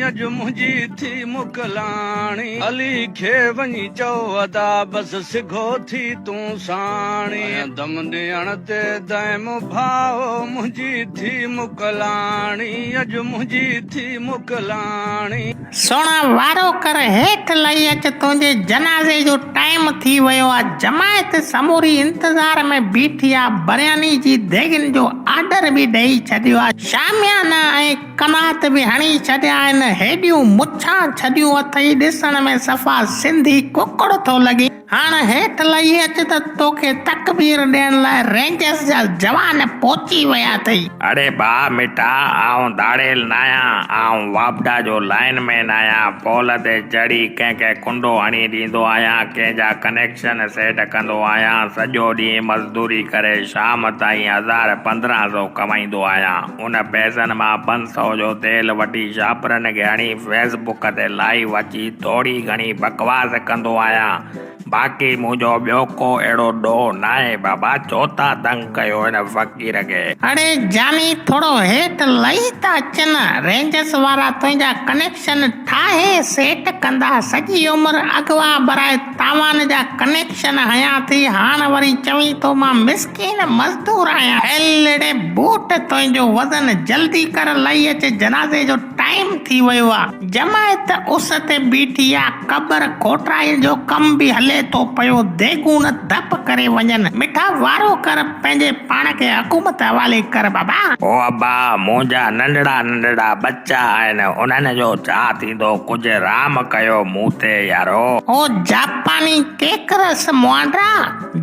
اڄ منهنجي ٿي موڪلاڻي. علي کي وڃي چئو ادا بس سگهو ٿي تون ساڻي. دم ڏيڻ تي دائم ڀاء منهنجي ٿي موڪلاڻي اڄ منهنجي ٿي موڪلاڻي. سهڻا وارو ڪر هيٺ لهي اچ تنهنجي جنازي جو ٽائيم ٿي ويو آ جماعت سموري انتظار ۾ بيٺي آ برياني جي ديڳين جو آرڊر به ڏئي ڇڏيو آ شاميانا ۽ قنات به هڻي ڇڏيا آهن هيڏيون مڇان ڇڏيون اٿئي ڏسڻ ۾ صفا سنڌي ڪڪڙ ٿو لڳين. هاڻ هيٺ لهي اچ ته توکي تڪبير ڏيڻ لاء رينجرز جا جوان پهچي ويا اٿئي. اڙي ڀاء مٺا، آئون ڌاڙيل ناهيان، آئون واپڊا جو لائين مين آهيان، پول تي چڙهي ڪنهن کي ڪنڊو هڻي ڏيندو آهيان، ڪنهن جا ڪنيڪشن سيٽ ڪندو آهيان، سڄو ڏينهن مزدوري ڪري شام تائين 1000 1500 ڪمائيندو آهيان، ان پئسن مان 500 جو تيل وٺي شاپرن کي هڻي فيس بڪ تي لائيو اچي ٿوري گهڻي بڪواس ڪندو آهيان، باقي منهنجو ٻيو ڪو اهڙو ڏوهه ناهي بابا، ڇو ٿا تنگ ڪيو هن فقير کي. اڙي جاني ٿورو هيٺ لهي ته اچ نه، رينجرس وارا تنهنجا ڪنيڪشن ٺاهي سيٽ ڪندا، سڄي عمر اغوا براء تاوان جا ڪنيڪشن هنيا ٿي، هاڻ وري چوين ٿو مان مسڪين مزدور آهيان. هل ڙي بوٽ تنهنجو وزن، جلدي ڪر لهي اچ جنازي جو ٽائيم ٿي ويو آ. جماعت اس تي بيٺي آ، قبر کوٽرائڻ جو ڪم به هلي ٿو پيو، ديڳون نه ڌپ ڪري وڃن. مٺا وارو ڪر، پنهنجي پاڻ کي حڪومت حوالي ڪر بابا. او ابا، منهنجا ننڍڙا ننڍڙا ٻچا آهن، انهن جو ڇا ٿيندو، ڪجهه رحم ڪيو مون تي يارو. او جاپاني ڪيڪرس موانڊرا،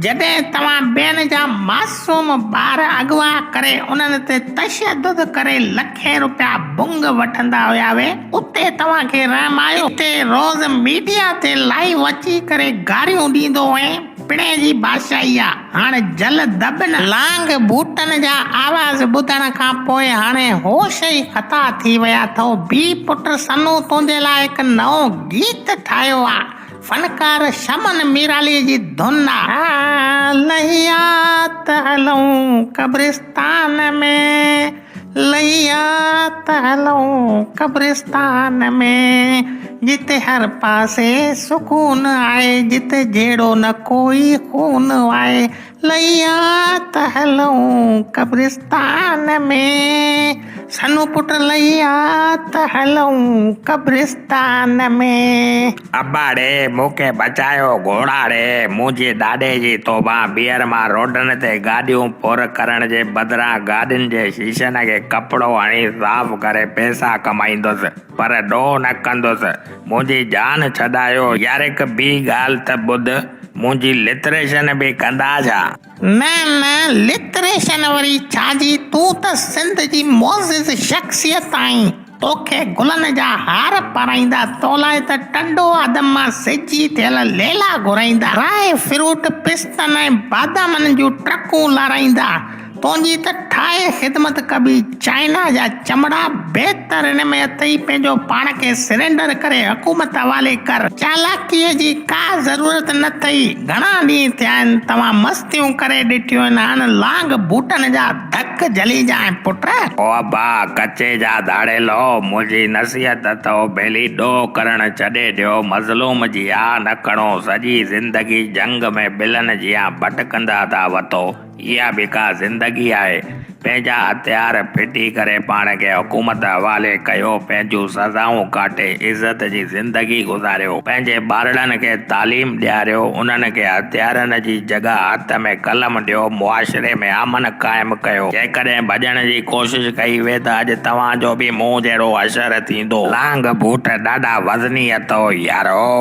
جڏهن توهان ٻين جا معصوم ٻار اغوا ڪري انهن تي تشدد ڪري لکين روپيا ڀنگ وٺندا هيا وي اتي توهان کي رحم آيو اتي روز ميڊيا تي لائيو اچي ڪري گاريون ڏيندو هئين پڻهين جي بادشاهي آ هاڻ جل دٻ نه. لانگ بوٽن جا آواز ٻڌڻ کان پوء هاڻي هوش ئي خطا ٿي ويا اٿئو بي پٽ سنو تنهنجي لاء هڪ نئون گيت ٺاهيو آ. فنڪار شمن ميرالي جي ڌن آ. لهي آ ته هلون قبرستان ۾، لهي آ ته هلون قبرستان ۾، جتي هر پاسي سڪون آهي، جتي جهيڙو نه ڪوئي خون آهي، لهي آ ته هلون قبرستان ۾، سنو پٽ لهي آ ته هلون قبرستان ۾. ابا ڙي، مون کي بچايو، گهوڙا ڙي، منهنجي ڏاڏي جي توبه، ٻيهر مان روڊن تي گاڏيون پر ڪرڻ جي بدران گاڏين جي شيشن کي ڪپڙو هڻي صاف ڪري پئسا ڪمائيندس، پر ڏوهه نه ڪندس، منهنجي جان ڇڏايو، يار هڪ ٻي ڳالهه ته ٻڌ، منهنجي لتريشن به ڪندا ڇا؟ نه نه لتريشن وري ڇا جي، تون ته سنڌ جي معزز شخصيت آهين، توکي گلن جا هار پارائيندا، تو لاء ته ٽنڊو آدم مان سجي ٿيل ليلا گهرائيندا، ڊرائي فروٽ، پستن ۽ بادامن جون ٽرڪون لارائيندا، تنهنجي ته ٺاهي خدمت ڪبي، چائنا جا چمڙا بهتر ان ۾ اٿئي پنهنجو پاڻ کي سرينڊر ڪري حڪومت حوالي ڪر، چالاڪيء جي ڪا ضرورت نه اٿئي، گهڻا ڏينهن ٿيا آهن توهان مستيون ڪري ڏٺيون آهن، هاڻ لانگ بوٽن جا ڌڪ جهليجانء پٽ. او ابا، ڪچي جا ڌاڙيلو، منهنجي نصيحت اٿئو، ڀيلي ڏوهه ڪرڻ ڇڏي ڏيو، مظلوم جي آه نه کڻو، سڄي زندگي جهنگ ۾ ٻلن جيان ڀٽڪندا ٿا وتو. اها به ڪا زندگي آهي؟ پنهنجا هٿيار ڦٽي ڪري پاڻ کي حڪومت حوالي ڪيو، پنهنجون سزائون ڪاٽي عزت جي زندگي گذاريو، پنهنجي ٻارڙن کي تعليم ڏياريو، انهن کي هٿيارن جي جڳهه هٿ ۾ قلم ڏيو، معاشري ۾ امن قائم ڪيو. جيڪڏهن ڀڄڻ جي ڪوشش ڪئي وئي ته اڄ توهان جو به مون جهڙو حشر ٿيندو. لانگ بوٽ ڏاڍا وزني اٿو يارو.